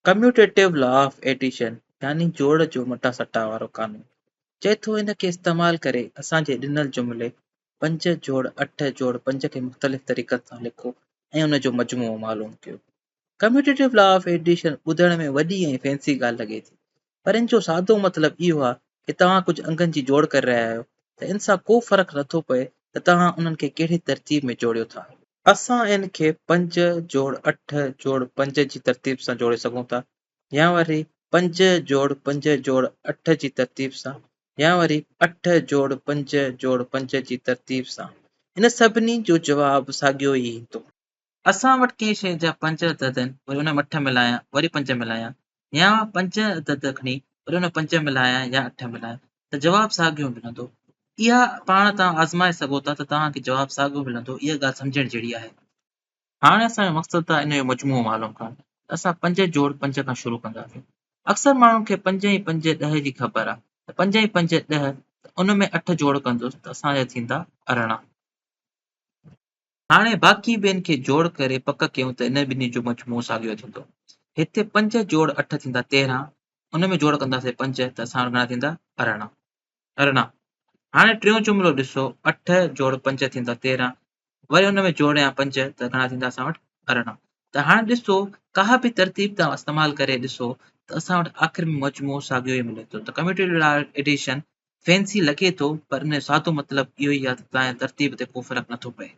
Commutative law of edition يعني جوڙ جو مٽا سٽا وارو قانون چئي ٿو ان کي استعمال ڪري اسان جي ڏنل جملي پنج جوڙ اٺ جوڙ پنج کي مختلف طريقن سان لکو ۽ ان جو مجموعو معلوم ڪيو. ڪميوٽيٽو لا آف ايڊيشن ٻڌڻ ۾ وڏي ۽ فينسي ڳالهه لڳي ٿي پر ان جو سادو مطلب اهو آهي ڪي توهان ڪجهه انگن جي جوڙ ڪري رهيا آهيو ته ان سان ڪو فرق نٿو پئي ته توهان انهن کي ڪهڙي ترتيب ۾ جوڙيو ٿا. اسان ان کي پنج جوڙ اٺ جوڙ پنج جي ترتيب سان جوڙي سگهون ٿا يا وري پنج جوڙ پنج جوڙ اٺ جي ترتيب سان يا وري اٺ جوڙ پنج جوڙ پنج جي ترتيب سان. ان سڀني جو جواب ساڳيو ئي ايندو. اسان وٽ ڪنهن شيء جا پنج عدد آهن وري ان ۾ اٺ ملايان وري پنج ملايان يا پنج عدد کڻي وري ان ۾ پنج ملايان يا اٺ ملايان ته جواب ساڳيو ملندو. اها پاڻ توهان آزمائي سگهو ٿا ته توهان کي جواب ساڳيو ملندو. اها ڳالهه سمجهڻ جهڙي آهي. هاڻي اسان جو مقصد آهي ان جو مجموعو معلوم ڪرڻ ته اسان پنج جوڙ پنج کان شروع ڪنداسين. اڪثر ماڻهن کي پنج ۽ پنج ڏهه جي خبر آهي ته پنج ۽ پنج ڏهه ته ان ۾ اٺ جوڙ ڪندس ته اسان جا ٿيندا 18. هاڻي باقي ٻين کي جوڙ ڪري پڪ ڪيون ته انهن ٻنهي جو مجموعو ساڳيو ٿيندو. هتي پنج جوڙ اٺ ٿيندا 13، ان ۾ جوڙ ڪنداسين پنج ته اسان وٽ گهڻا ٿيندا 18. 18. هاڻي ٽيون جملو ڏسو، اٺ جوڙ پنج ٿيندا 13، وري ان ۾ جوڙيان پنج ته گهڻا ٿيندا اسان وٽ 18. ته هاڻي ڏسو ڪا به ترتيب توهان استعمال ڪري ڏسو ته اسان وٽ آخر ۾ مجموعو ساڳيو ئي ملي ٿو. ته ڪميوٽيٽو لا ايڊيشن فينسي لڳي ٿو پر ان جو سادو مطلب اهو ئي آهي ته توهان جي ترتيب تي ڪو فرق نٿو پئي.